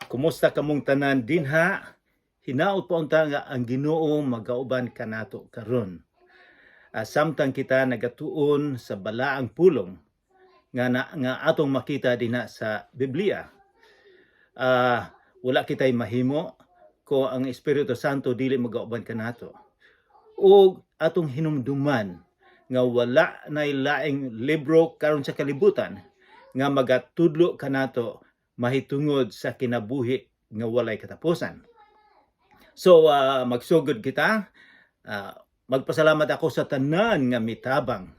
Kumusta kamong tanan dinha? Hinaot pa unta nga ang Ginoo magauban kanato karon. Samtang kita nagatuon sa balaang pulong nga na, nga atong makita dinha sa Biblia. Wala kitay mahimo ko ang Espiritu Santo dili magauban kanato. O atong hinumduman nga wala nay laing libro karon sa kalibutan nga magatudlo kanato mahitungod sa kinabuhi nga walay katapusan. So magsugod kita. Magpasalamat ako sa tanan nga mitabang.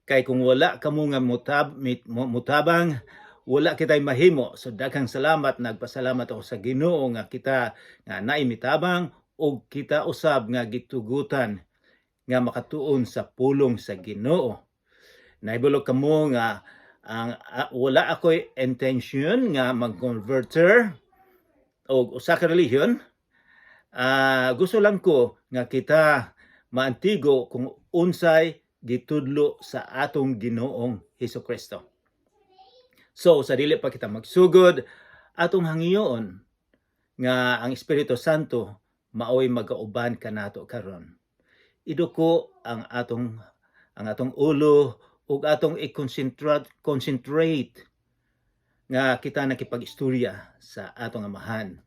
Kay kung wala kamo nga mutabang, wala kitay mahimo. So daghang salamat, nagpasalamat ako sa Ginoo nga kita nga naay mitabang ug kita usab nga gitugutan nga makatuon sa pulong sa Ginoo. Nahibalo kamo nga ang wala ako'y intention nga mag-converter og usa ka relihiyon. Gusto lang ko nga kita maantigo kung unsay gitudlo sa atong Ginoong Hesus Kristo. So sa dili pa kita magsugod, atong hangyoon nga ang Espiritu Santo maoy magauban kanato karon. Iduko ang atong ulo ug atong i-concentrate concentrate nga kita nakipag-istorya sa atong Amahan.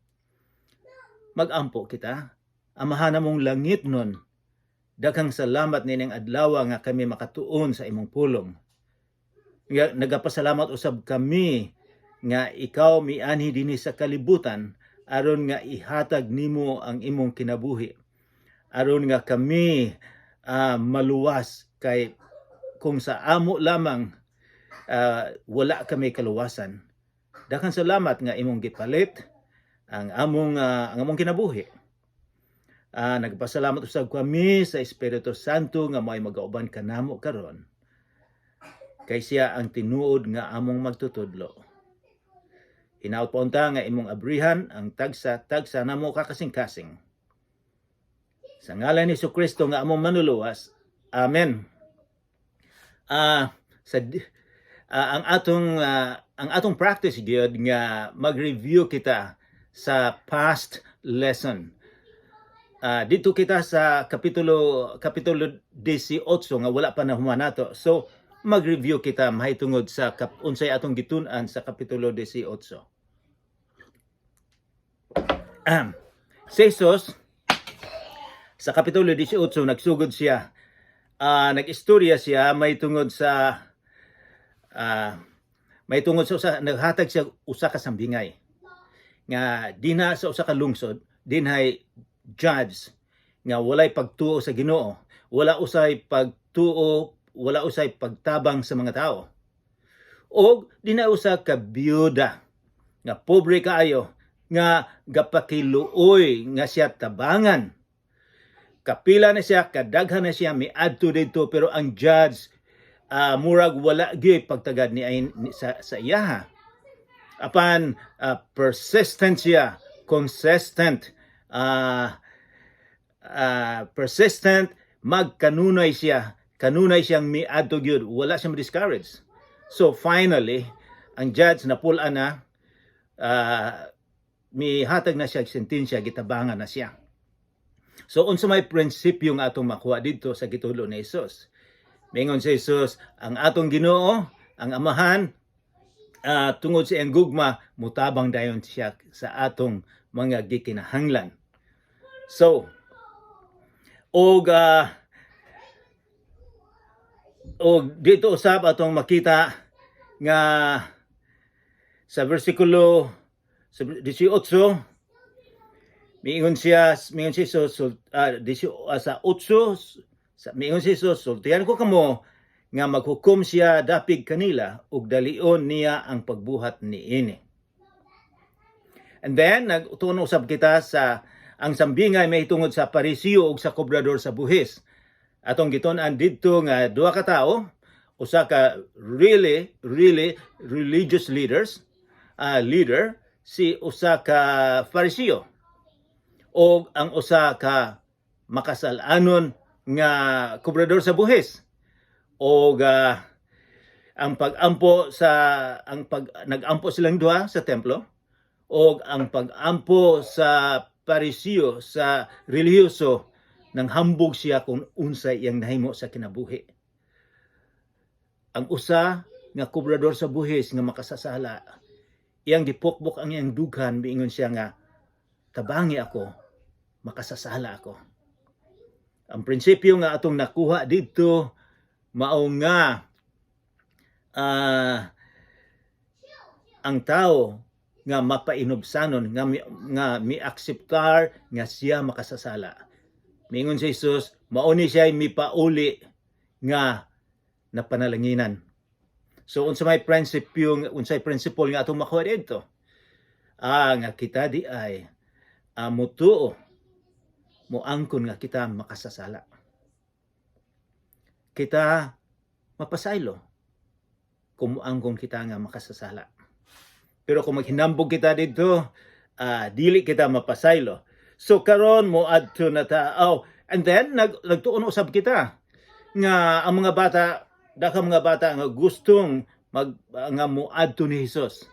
Magampo kita. Amahan namong langitnon, daghang salamat nining adlaw nga kami makatuon sa imong pulong. Nga nagapasalamat usab kami nga ikaw mianhi dinhi sa kalibutan aron nga ihatag nimo ang imong kinabuhi. Aron nga kami maluwas kay kung sa amo lamang wala kami kaluwasan. Daghang salamat nga imong gipalit ang among kinabuhi. Nagpasalamat usab kami sa Espiritu Santo nga mao'y magauban kanamo karon. Kay siya ang tinuod nga among magtutudlo. Hinaot pa unta nga imong abrihan ang tagsa tagsa namo kakasing-kasing. Sa ngalan ni Kristo nga among manluluwas. Amen. Sa ang atong practice gyud nga mag-review kita sa past lesson. Dito kita sa kapitulo 18 nga wala pa nahuman nato. So mag-review kita mahitungod sa unsay atong gitun-an sa kapitulo 18. Si Jesus sa kapitulo 18, nagsugod siya, nag-istorya siya may tungod sa usa, naghatag siya usa ka sambingay nga dinha sa usa ka lungsod dinhay judge nga walay pagtuo sa Ginoo, wala usay pagtuo, wala usay pagtabang sa mga tao, og dinha usa ka biyuda nga pobre kaayo nga gapakiluoy nga siya tabangan. Kapila na siya, kadaghan na siya miadto didto, pero ang judge murag wala gyud pagtagad ni, ay, ni sa iyaha. Apan persistent siya, consistent, persistent, magkanunay siya, kanunay siyang miadto gyud, wala siya ma-discourage. So finally, ang judge napul-an na, mihatag na siya og sentensya, gitabangan na siya. So unsa may prinsipyo nga atong makuha didto sa gitudlo ni Jesus? Mingon si Jesus, ang atong Ginoo, ang Amahan, tungod sa iyang gugma, mutabang dayon siya sa atong mga gikinahanglan. So, og dito usab atong makita nga sa versikulo sa 18, miingon si Jesus, sa 8 sa, miingon si Jesus, "Sultihan ko kamo nga maghukom siya dapig kanila ug dalion niya ang pagbuhat niini." And then nagtuon usab kita sa ang sambingay may tungod sa Parisiyo ug sa kobrador sa buhis. Atong gitun-an didto nga duha ka tawo, usa ka really really religious leader si usa ka Parisiyo o ang usa ka makasalanon nga kobrador sa buhis, o ang pag-ampo sa ang pag nagampo silang duha sa templo. Og ang pag-ampo sa Pariseo, sa relihiyoso, nang hambog siya kung unsay iyang nahimo sa kinabuhi. Ang usa nga kobrador sa buhis nga makasasala, iyang gipukbok ang iyang dughan, miingon siya nga, "Tabangi ako, makasasala ako." Ang prinsipyo nga atong nakuha didto mao nga ang tao nga mapainubsanon nga mi-akseptar nga siya makasasala. Miingon si Jesus, mao ni siya mipauli nga napanalanginan. So unsa may prinsipyo, unsay principle nga atong makuha didto? Nga kita diay mutuo, moangkon nga kita makasasala. Kita mapasaylo kung moangkon kita nga makasasala. Pero kung maghinambog kita didto, dili kita mapasaylo. So karon mo adto na ta. Oh, and then nagtuon usab kita nga ang mga bata, daghang mga bata nga gustong mag nga moadto ni Hesus.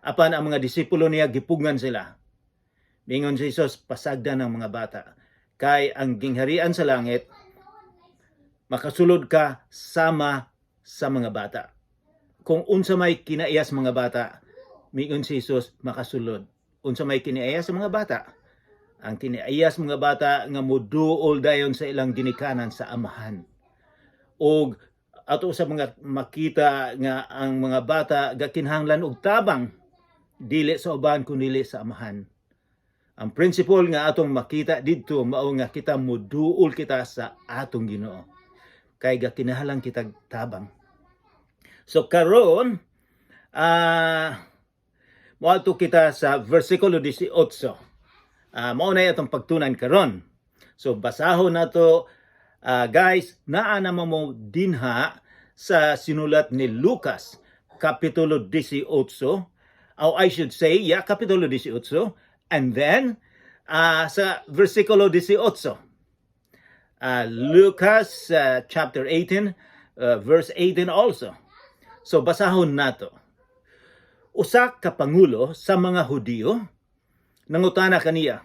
Apan ang mga disipulo niya gipugngan sila. Mingon si Jesus, "Pasagdan ang mga bata. Kay ang gingharian sa langit, makasulod ka sama sa mga bata." Kung unsa may kinaiyas mga bata, mingon si Jesus, makasulod. Unsa may kinaiyas sa mga bata? Ang kinaiyas mga bata nga muduol dayon sa ilang ginikanan sa amahan. Og ato sa mga makita nga ang mga bata gakinahanglan og tabang dili sa uban kundi sa amahan. Ang principle nga atong makita didto mao nga kita muduol kita sa atong Ginoo. Kay gakinahanglan kitag tabang. So karon moadto kita sa versikulo 18. Mao na atong pagtunan karon. So basahon nato, guys, naa naman mo dinha sa sinulat ni Lucas kapitulo 18, or I should say, yeah, kapitulo 18 and then sa versikulo 18. Lucas chapter 18 verse 18 also. So basahon nato. Usa ka pangulo sa mga Hudiyo nangutana kaniya.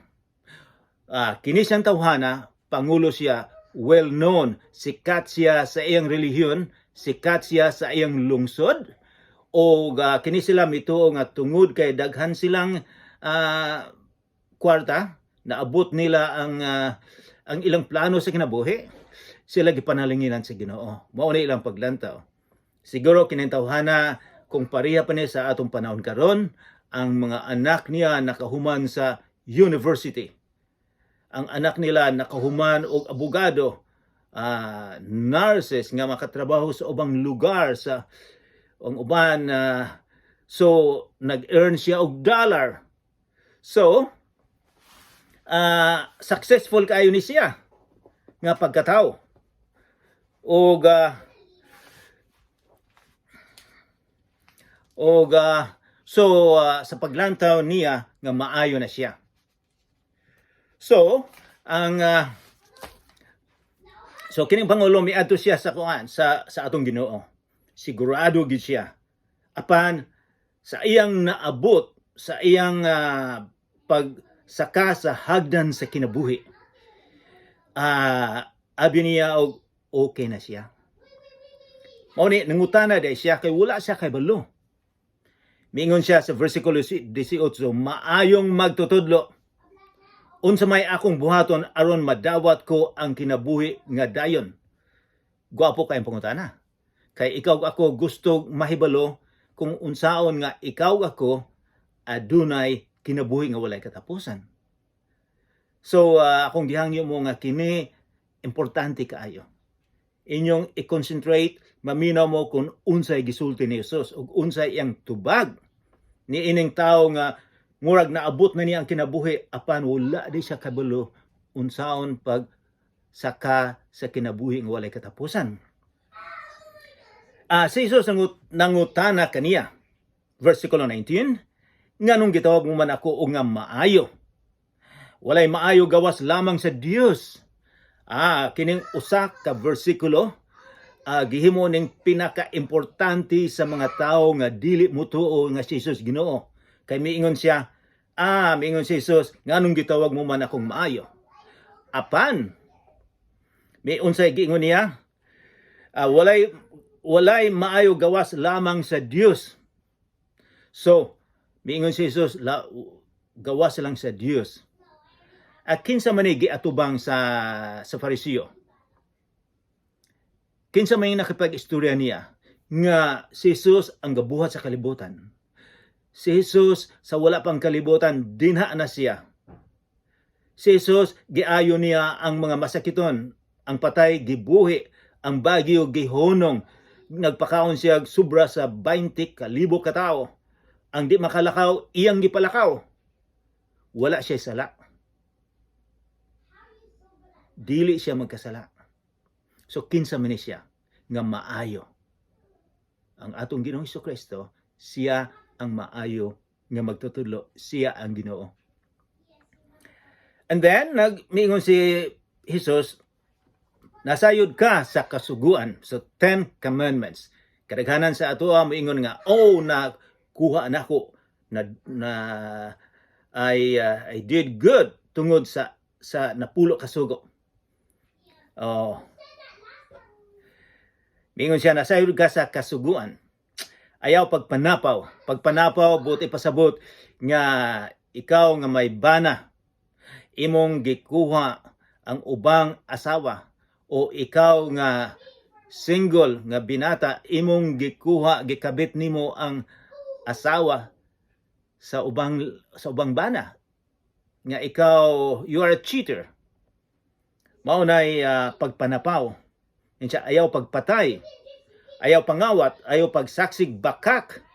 Kini siyang tawhana, pangulo siya, well known, sikat siya sa iyang relihiyon, sikat siya sa iyang lungsod, o kini sila mituo nga tungod kay daghan silang kwarta, naabot nila ang ilang plano sa kinabuhi, sila gipanalanginan sa Ginoo. Mao na ilang paglantaw. Siguro kining tawhana, kung pareha pa ni sa atong panahon karon, ang mga anak niya nakahuman sa university. Ang anak nila nakahuman og abogado, nurses nga makatrabaho sa ubang lugar, sa ang uban, so nag-earn siya og dollar. So successful kaayo ni siya nga pagkatao. Og so sa paglantaw niya nga maayo na siya. So ang so kining pangulo miadto siya sa kuan sa atong Ginoo. Sigurado gid siya. Apan sa iyang naabot sa iyang pagsaka sa hagdan sa kinabuhi, abi niya og okay na siya. Mao ni nangutana diay siya kay wala siya kay balo. Miingon siya sa versikulo 18, "Maayong magtutudlo, unsa may akong buhaton aron madawat ko ang kinabuhi nga dayon?" Gwapo kayong pangutana. Kay ikaw ako gusto mahibalo kung unsaon nga ikaw ako adunay kinabuhi nga walay katapusan. So akong gihangyo mo nga kini importante kaayo. Inyong i-concentrate, maminaw mo kung unsay gisulti ni Jesus ug unsay iyang tubag ni ining tawo nga murag naabot na niya ang kinabuhi apan wala di siya kabalo unsaon pag saka sa kinabuhi nga walay katapusan. Si Jesus nangutana kaniya. Versikulo 19, "Nganong gitawag mo man ako og nga maayo? Walay maayo gawas lamang sa Dios." Kining usa ka bersikulo gihimo ning pinaka-importante sa mga tawo nga dili mutuo nga si Jesus Ginoo. Kay miingon siya, Ah, miingon si Jesus, "Nganong gitawag mo man akong maayo?" Apan, may unsay giingon niya? Ah, walay maayo gawas lamang sa Dios. So, miingon si Jesus, gawas lang sa Dios. At kinsa man ni giatubang sa Fariseo? Kinsa may nakipag-istorya niya nga si Jesus ang gabuhat sa kalibutan? Si Jesus, sa wala pang kalibutan, dinha na siya. Si Jesus, giayo niya ang mga masakiton, ang patay gibuhi, ang bagyo gihunong, nagpakaon siya sobra sa 20 kalibo katao. Ang di makalakaw, iyang gipalakaw. Wala siya sala. Dili siya magkasala. So kinsa man ni siya nga maayo? Ang atong Ginoong Kristo, siya ang maayo nga magtutudlo, siya ang Ginoo. And then nagmiingon si Jesus, "Nasayod ka sa kasuguan." So 10 Commandments. Kadaghanan sa atoa moingon nga, "Oh, na kuha nako na na I did good tungod sa napulo ka sugo." Oh. Mingon siya, "Nasayod ka sa kasuguan. Ayaw pagpanapaw." Pagpanapaw, buot ipasabot nga ikaw nga may bana, imong gikuha ang ubang asawa, o ikaw nga single nga binata, imong gikuha, gikabit nimo ang asawa sa ubang bana, nga ikaw, you are a cheater. Mao nay pagpanapaw. Siya, ayaw pagpatay, ayaw pangawat, ayaw pagsaksig bakak,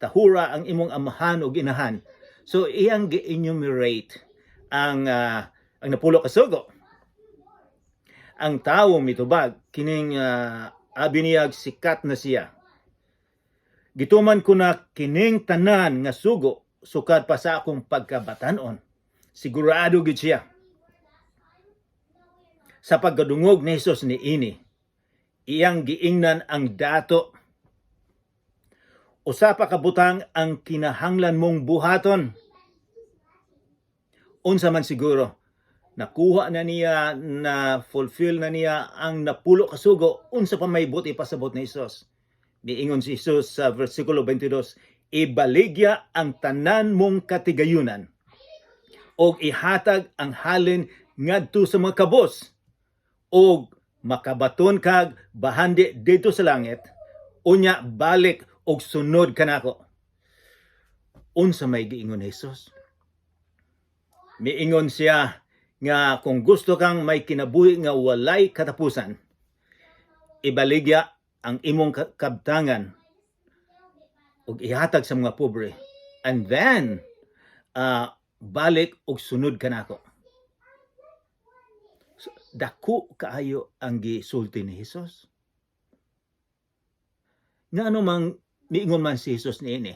tahura ang imong amahan ug inahan. So iyang gi-enumerate ang napulo ka sugo. Ang tawo mitubag, kining abi niyag sikat na siya. "Gituman ko na kining tanan nga sugo sukad pa sa akong pagkabatanon." Sigurado gid siya. Sa pagkadungog ni Jesus ni ini, iyang giingnan ang dato, "Usa pa ka butang ang kinahanglan mong buhaton." Unsa man siguro? Nakuha na niya, na fulfill na niya ang napulo ka sugo. Unsa pa may buot ipasabot ni Jesus? Niingon si Jesus sa versikulo 22, "Ibaligya ang tanan mong katigayunan og ihatag ang halin ngadto sa mga kabos og makabaton kag bahandi didto sa langit. Unya balik og sunod kanako." Unsa may giingon ni Jesus? Miingon siya nga kung gusto kang may kinabuhi nga walay katapusan, ibaligya ang imong kabtangan ug ihatag sa mga pobre. And then, balik og sunod kanako. So, dako kaayo ang gisulti ni Jesus. Nga ano mang miingon man si Jesus niini?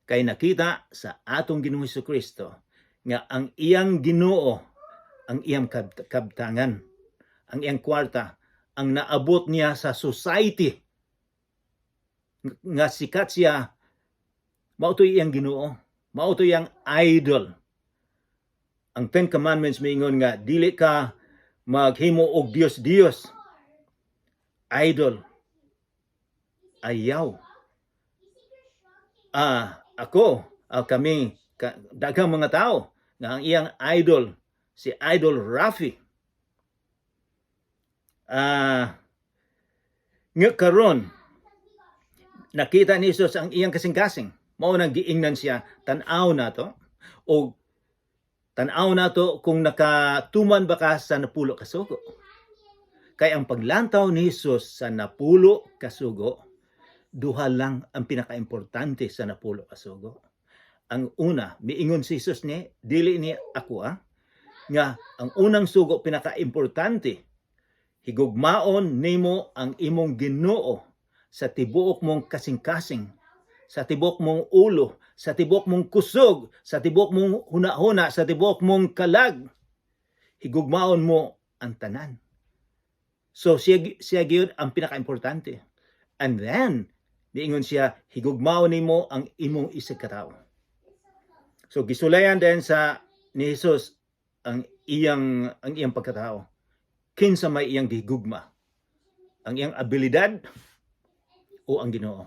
Kay nakita sa atong Ginoong Kristo nga ang iyang Ginoo, ang iyang kabtangan, ang iyang kwarta, ang naabot niya sa society nga sikat siya, mao to'y iyang Ginoo, mao to'y iyang idol. Ang Ten Commandments miingon nga dili ka maghimo og Dios Dios, idol. Ayaw. Ah, ako, kami, daghang mga tao nga ang iyang idol si Idol Rafi. Ah, nga karon nakita ni Jesus ang iyang kasing-kasing. Mao nang giingnan siya, tan-aw nato o tan-aw nato kung nakatuman ba ka sa napulo ka sugo. Kay ang paglantaw ni Jesus sa napulo ka sugo, duha lang ang pinakaimportante sa napulo ka sugo. Ang una, miingon si Jesus ni, dili ni ako nga ang unang sugo pinakaimportante, higugmaon nimo ang imong Ginoo sa tibuok mong kasing-kasing, sa tibuok mong ulo, sa tibuok mong kusog, sa tibuok mong huna-huna, sa tibuok mong kalag. Higugmaon mo ang tanan. So siya gyud ang pinakaimportante. And then, niingon siya, higugmaon nimo ang imong isig katawo. So gisulayan din sa ni Jesus ang iyang pagkatao. Kinsa may iyang gigugma? Ang iyang abilidad o ang Ginoo?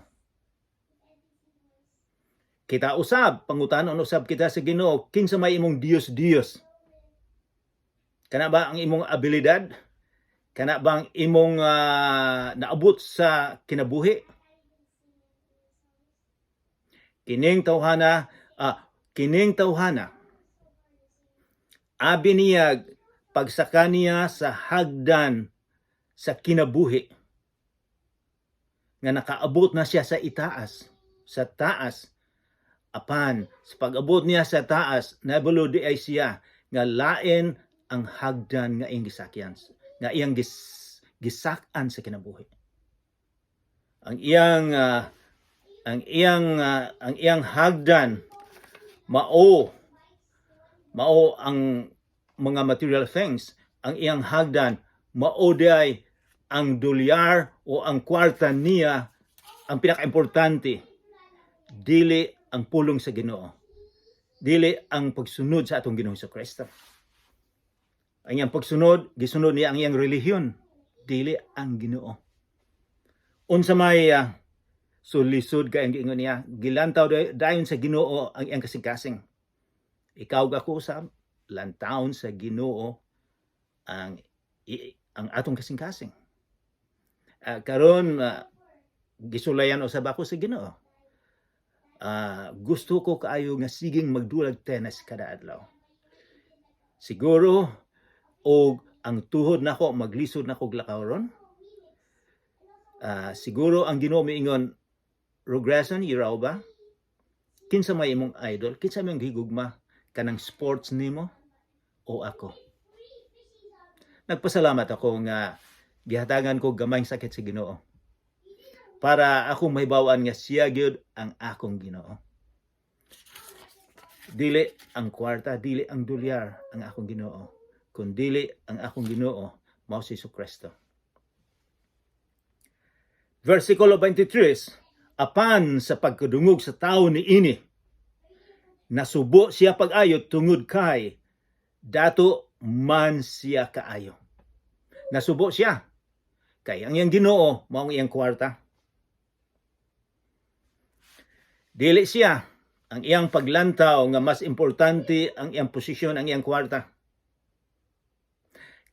Kita usab, pangutanon usab kita sa Ginoo, kinsa may imong Dios Dios? Kana ba ang imong abilidad? Kana ba ang imong naabot sa kinabuhi? Kining tawhana abi niya pagsaka niya sa hagdan sa kinabuhi nga nakaabot na siya sa itaas, sa taas. Apan sa pag-abot niya sa taas, nabalo di ay siya nga lain ang hagdan nga iyang gisakyan, nga iyang gisak-an sa kinabuhi. Ang iyang hagdan mao ang mga material things. Ang iyang hagdan mao diay ang dolyar o ang kwarta niya ang pinakaimportante, dili ang pulong sa Ginoo, dili ang pagsunod sa atong Ginoong Kristo. Ang iyang pagsunod, gisunod niya ang iyang relihiyon, dili ang Ginoo. Unsa may sulisod kay ang giingon niya, gilantaw dayon sa Ginoo ang iyang kasing-kasing. Ikaw ug ako usab, lantawon sa Ginoo ang atong kasing-kasing. Karon, gisulayan usab ako sa Ginoo. Gusto ko kaayo nga siging magdulag tennis kada adlaw. Siguro og ang tuhod nako maglisod nako lakaw ron. Siguro ang Ginoo miingon, "Regression, iraw ba? Kinsa may imong idol? Kinsa may imong gigugma? Kanang sports nimo o ako?" Nagpasalamat ako nga gihatagan ko gamayng sakit sa Ginoo para akong mahibaw-an nga siya gyud ang akong Ginoo. Dili ang kwarta, dili ang dolyar ang akong Ginoo, kun dili ang akong Ginoo mao si Kristo. Versikulo 23, apan sa pagkadungog sa tao ni ini, nasubo siya pag-ayo tungod kay dato man siya kaayo. Nasubo siya. Kay ang iyang Ginoo mao ang iyang kwarta. Dili siya ang iyang paglantaw nga mas importante ang iyang posisyon, ang iyang kwarta,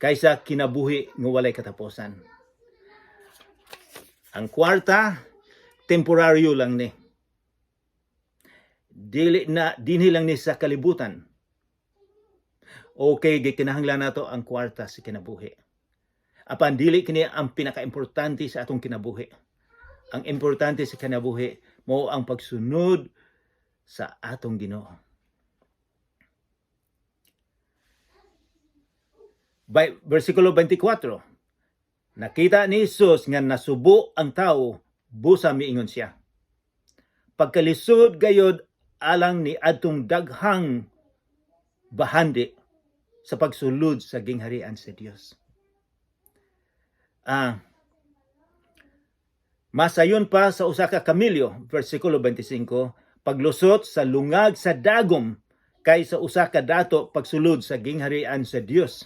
kaysa kinabuhi nga walay katapusan. Ang kwarta, temporaryo lang ni. Dili na dinhi lang ni sa kalibutan. Okay, gikinahanglan nato ang kwarta sa kinabuhi. Apan dili kini ang pinakaimportante sa atong kinabuhi. Ang importante sa kinabuhi mao ang pagsunod sa atong Ginoo. By, versikulo 24. Nakita ni Jesus nga nasubo ang tao, busa miingon siya, "Pagkalisod gayod alang ni adtong daghang bahandi sa pagsulod sa gingharian sa Dios." Masayon pa sa usa ka kamilyo, versikulo 25, paglusot sa lungag sa dagom kaysa usa ka dato pagsulod sa gingharian sa Dios.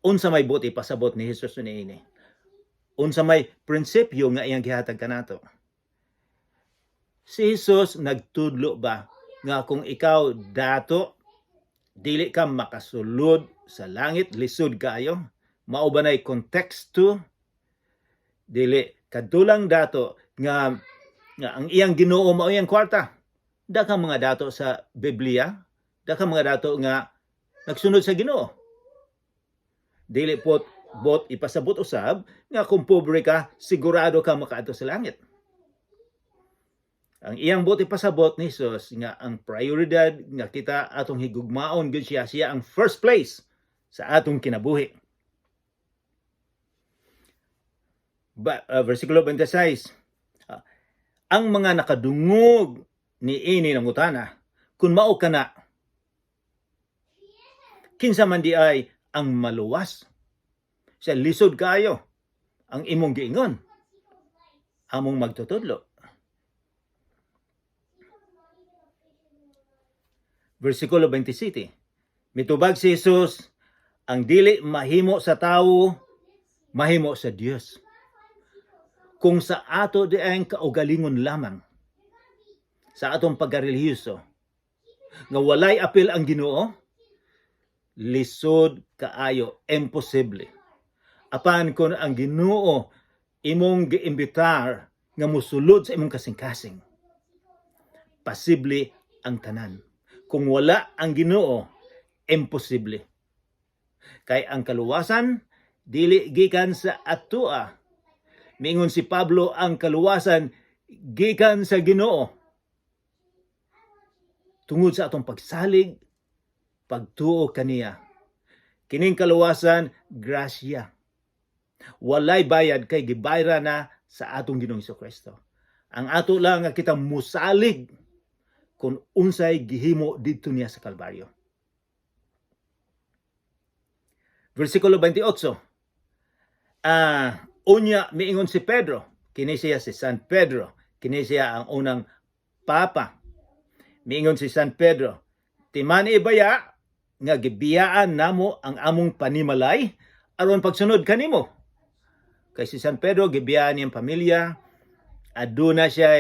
Unsa may buot ipasabot ni Jesus niini? Unsa may prinsipyo nga iyang gihatag kanato? Si Jesus nagtudlo ba nga kung ikaw dato, dili ka makasulod sa langit, lisod kaayo? Mao ba nay konteksto? Dili kadulang dato nga ang iyang Ginoo mao iyang kwarta. Daghang mga dato sa Biblia, daghang mga dato nga nagsunod sa Ginoo. Dili pot bot ipasabot usab nga kung pobre ka, sigurado ka makaadto sa langit. Ang iyang buot ipasabot ni Jesus nga ang prioridad nga kita atong higugmaon gyud siya, siya ang first place sa atong kinabuhi. Versikulo 26. Ang mga nakadungog ni ini nangutana, "Kung mao kana, kinsa man di ay ang maluwas? Sa lisod kaayo ang imong giingon, among magtutudlo." Versikulo 27. Mitubag si Jesus, "Ang dili mahimo sa tawo, mahimo sa Dios." Kung sa ato diay kaugalingon lamang, sa atong pagkarelihiyoso, nga walay apil ang Ginoo, lisod kaayo, imposible. Apan kung ang Ginoo imong giimbitar nga musulod sa imong kasing-kasing, posible ang tanan. Kung wala ang Ginoo, imposible. Kay ang kaluwasan dili gikan sa atoa. Miingon si Pablo, ang kaluwasan gikan sa Ginoo. Tungod sa atong pagsalig, pagtuo kaniya. Kining kaluwasan, grasya. Walay bayad kay gibayra na sa atong Ginoong Kristo. Ang ato lang nga kita musalig kung unsay gihimo didto niya sa Kalbaryo. Versikulo 28. Unya miingon si Pedro, kini siya si San Pedro, kini siya ang unang papa. Miingon si San Pedro, "Timan ibaya nga gibiyaan namo ang among panimalay aron pagsunod kanimo." Kay si San Pedro, gibiyaan niyang pamilya, aduna siya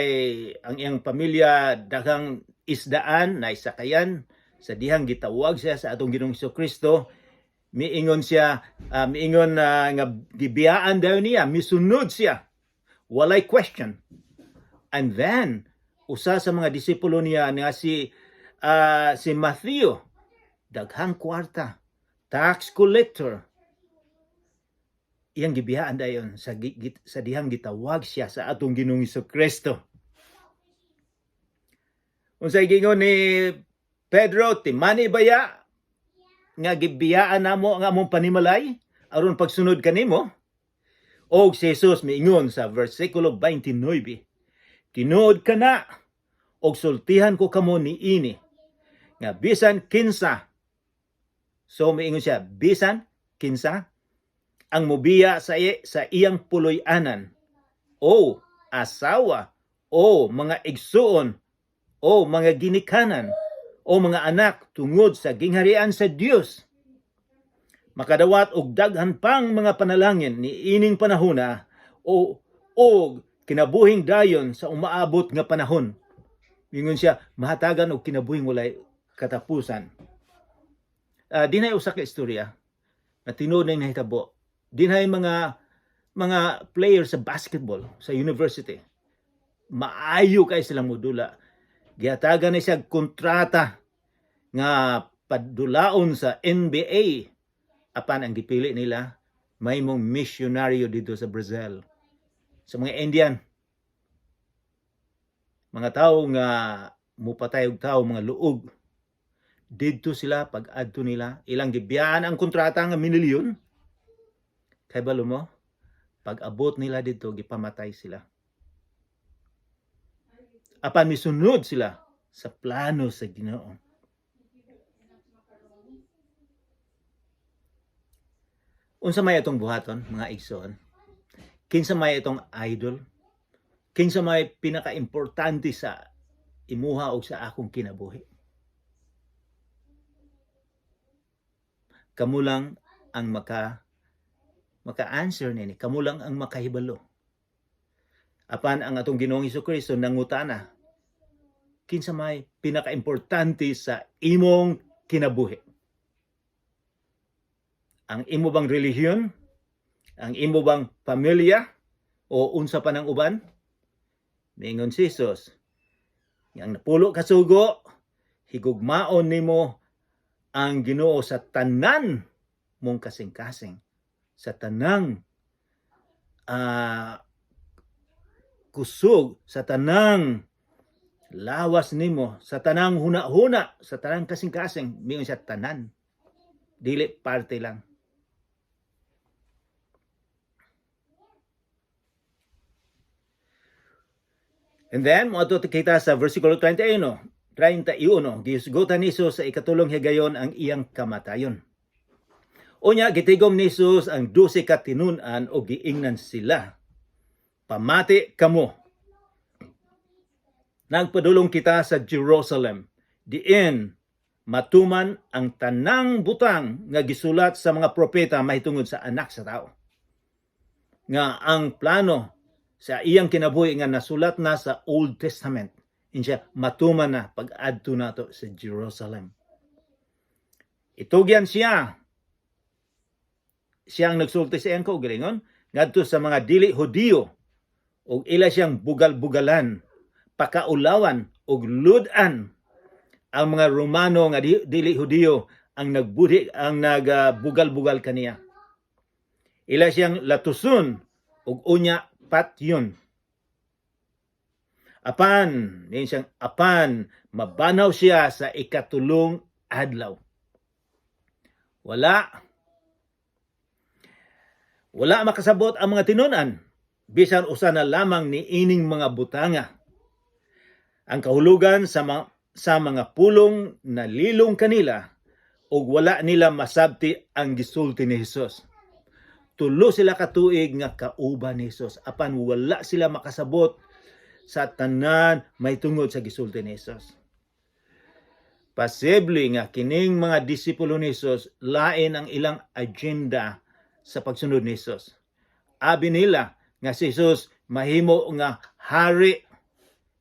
ang iyang pamilya daghang isdaan na isakayan sa dihang gitawag siya sa atong Ginoong Kristo. Miingon siya, miingon nga gibiyaan daw niya, misunod siya. Walay question. And then usa sa mga disipulo niya nga si Matthew, daghang kwarta, tax collector, iyang gibiyaan dayon sa dihang gitawag siya sa atong Ginoong Kristo. Unsay gingon ni Pedro? "Timani baya nga gibiyaan namo ang among panimalay aron pagsunod kanimo?" Og si Jesus miingon sa versikulo 29, "Tinuod kana og sultihan ko kamo niini nga bisan kinsa." So miingon siya, bisan kinsa ang mubiya sa iyang puloy-anan o asawa o mga igsuon o mga ginikanan o mga anak tungod sa gingharian sa Dios, makadawat og daghan pang mga panalangin ni ining panahona o og kinabuhing dayon sa umaabot nga panahon. Ingon siya, mahatagan og kinabuhing walay katapusan. Dinhay usa ka istorya na tinuod na nahitabo. Dinhay mga players sa basketball sa university. Maayo kay silang modula. Gihatagan ni siya kontrata nga padulaon sa NBA. Apan ang gipili nila, may mong misyonaryo dito sa Brazil, sa mga Indian. Mga tao nga mupatay og tao, mga luog. Didto sila pag adto nila, ilang gibiyaan ang kontrata nga milyon. Kay balo mo, pag abot nila didto, gipamatay sila. Apan misunod sila sa plano sa Ginoo. Unsa may atong buhaton, mga igsoon? Kinsa may itong idol? Kinsa may pinakaimportante sa imuha o sa akong kinabuhi? Kamo lang ang maka-answer nini, kamo lang ang makahibalo. Apan ang atong Ginoong Hesus nangutana, kinsa may pinakaimportante sa imong kinabuhi? Ang imo bang relihiyon? Ang imo bang pamilya? O unsa pa ng uban? Mingon si Jesus, ang napulo ka sugo, higugmaon nimo ang Ginoo sa tanan mong kasing-kasing, sa tanang kusog, sa tanang lawas nimo, sa tanang huna-huna, sa tanang kasing-kasing. Mingon siya tanan. Dili parte lang. And then, moadto kita sa versikulo 31. 31, gihisgutan ni Jesus sa ikatulong higayon ang iyang kamatayon. Unya, gitigom ni Jesus ang 12 ka tinun-an o giingnan sila, "Pamati kamo. Nagpadulong kita sa Jerusalem. Diin Matuman ang tanang butang nga gisulat sa mga propeta mahitungod sa Anak sa Tao. Nga ang plano sa iyang kinabuhi nga nasulat na sa Old Testament, siya matuman na pag-adto nato sa Jerusalem. Itugyan siya. Siya ang nagsulti sa iyang kaugalingon ngadto sa mga dili Hudiyo ug ila siyang bugal-bugalan, pakaulawan ug lud-an. Ang mga Romano nga dili Hudiyo ang nagbudhi, ang nagbugal-bugal kaniya. Ila siyang latuson ug unya patyon. Apan, niya siyang apan, mabanaw siya sa ikatulong adlaw. Wala. Wala makasabot ang mga tinunan, bisan usa na lamang ni ining mga butanga. Ang kahulugan sa mga pulong nalilong kanila ug wala nila masabti ang gisulti ni Hesus. 3 sila katuig nga kauban ni Hesus, apan wala sila makasabot sa tanan mahitungod sa gisulti ni Hesus. Posible nga kining mga disipulo ni Hesus, lain ang ilang agenda sa pagsunod ni Hesus. Abi nila nga si Hesus mahimo nga hari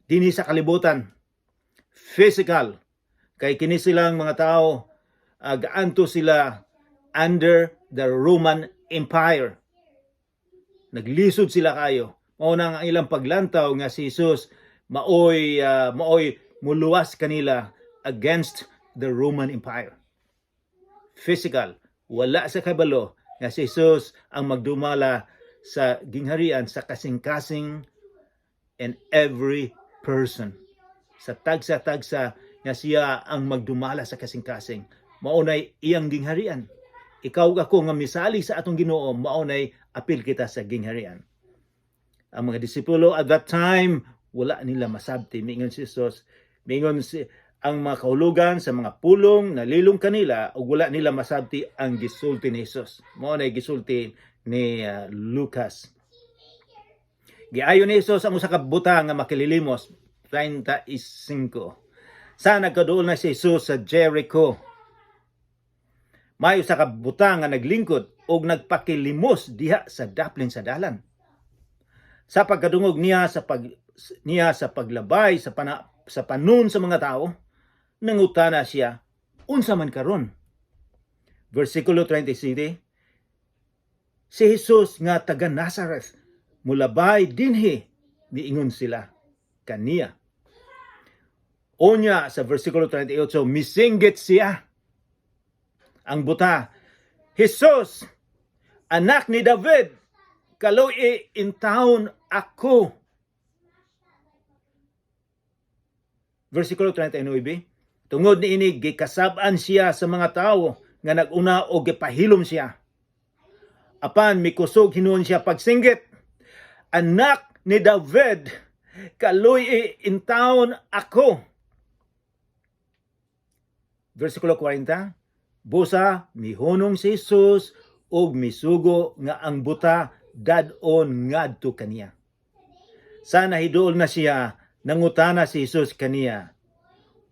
dinhi sa kalibutan. Physical. Kay kini silang mga tao, gaanto sila under the Roman Empire. Naglisod sila kayo. Mao na ang ilang paglantaw nga si Jesus maoy muluwas kanila against the Roman Empire. Physical, wala sa kabalo nga si Jesus ang magdumala sa gingharian sa kasing-kasing and every person. Sa tagsa-tagsa nga siya ang magdumala sa kasing-kasing. Mao nay iyang gingharian. Ikaw ug ako nga misali sa atong Ginoo, mao nay apil kita sa gingharian. Ang mga disipulo at that time, wala nila masabti. Mingon si Jesus, mingon si ang mga kahulugan sa mga pulong nalilong kanila ug wala nila masabti ang gisulti ni Jesus. Mao nay gisulti ni Lucas. Giayo ni Jesus ang usa ka buta nga makililimos, 35. Sa nagkaduol na si Jesus sa Jericho, may usa ka buta nga naglingkod ug nagpakilimos diha sa daplin sa dalan. Sa pagkadungog niya sa paglabay sa panon sa mga tao, nangutana siya, "Unsa man karon?" Versikulo 27, "Si Jesus nga taga Nazareth mulabay dinhi," niingon sila kaniya. Unya sa versikulo 38, misinggit siya ang buta, "Jesus, anak ni David, kaluoy intawon ako." Versikulo 39, tungod niini gikasab-an siya sa mga tawo nga nag-una o gipahilom siya. Apan mikusog hinuon siya pagsinggit, "Anak ni David, kaluoy intawon ako." Versikulo 40, busa mihunong si Jesus ug misugo nga ang buta dad-on ngadto kaniya. Sa nahiduol na siya, nangutana si Jesus kaniya,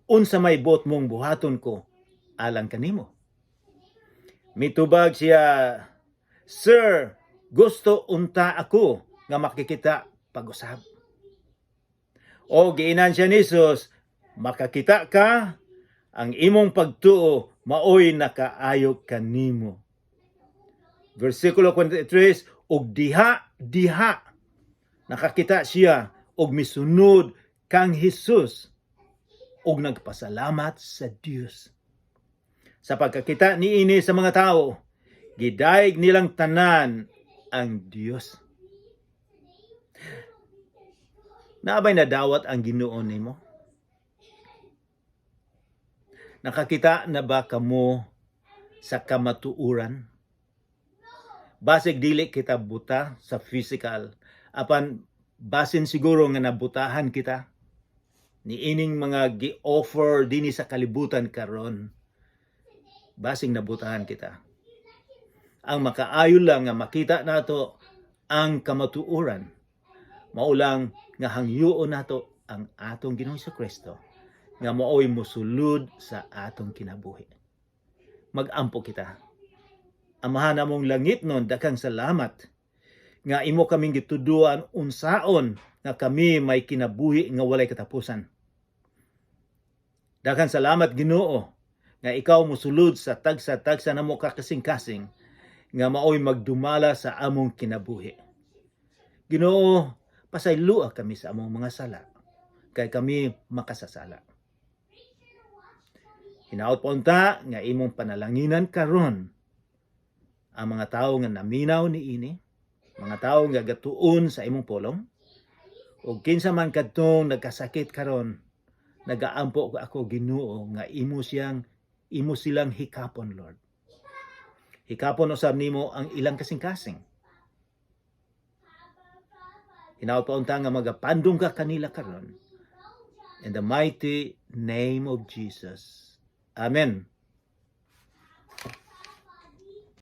"Unsa may buot mong buhaton ko alang kanimo?" Mitubag siya, "Sir, gusto unta ako nga makikita pag-usab." O giinan siya ni Jesus, "Makakita ka, ang imong pagtuo maoy nakaayo kanimo." Versikulo 43, ug diha diha nakakita siya og misunod kang Hesus ug nagpasalamat sa Dios. Sa pagkakita niini sa mga tao, gidayeg nilang tanan ang Dios. Naa bay nadawat ang Ginoo nimo? Nakakita na ba kamo sa kamatuoran? Basig dili kita buta sa physical, apan basin siguro nga nabutahan kita niining mga gi-offer dinhi sa kalibutan karon. Basing nabutahan kita. Ang makaayo lang nga makita nato ang kamatuoran, mao lang nga hangyoon nato ang atong Ginoong Kristo nga maoy mosulod sa atong kinabuhi. Mag-ampo kita. Amahan namong langitnon, daghang salamat nga imo kaming gituduan unsaon nga kami may kinabuhi nga walay katapusan. Daghang salamat, Ginoo, nga ikaw mosulod sa tagsa-tagsa namo ka kasing-kasing nga maoy magdumala sa among kinabuhi. Ginoo, pasayloa kami sa among mga sala kay kami makasasala. Hinaot pa unta nga imong panalanginan karon ang mga tawo nga naminaw niini, mga tawo nga gatuon sa imong pulong, ug kinsa man kadtong nagkasakit karon, nagaampo ko ako, Ginoo, nga imo silang hikapon, Lord. Hikapon usab nimo ang ilang kasing-kasing. Hinaot pa unta nga magapandong ka kanila karon. In the mighty name of Jesus. Amen.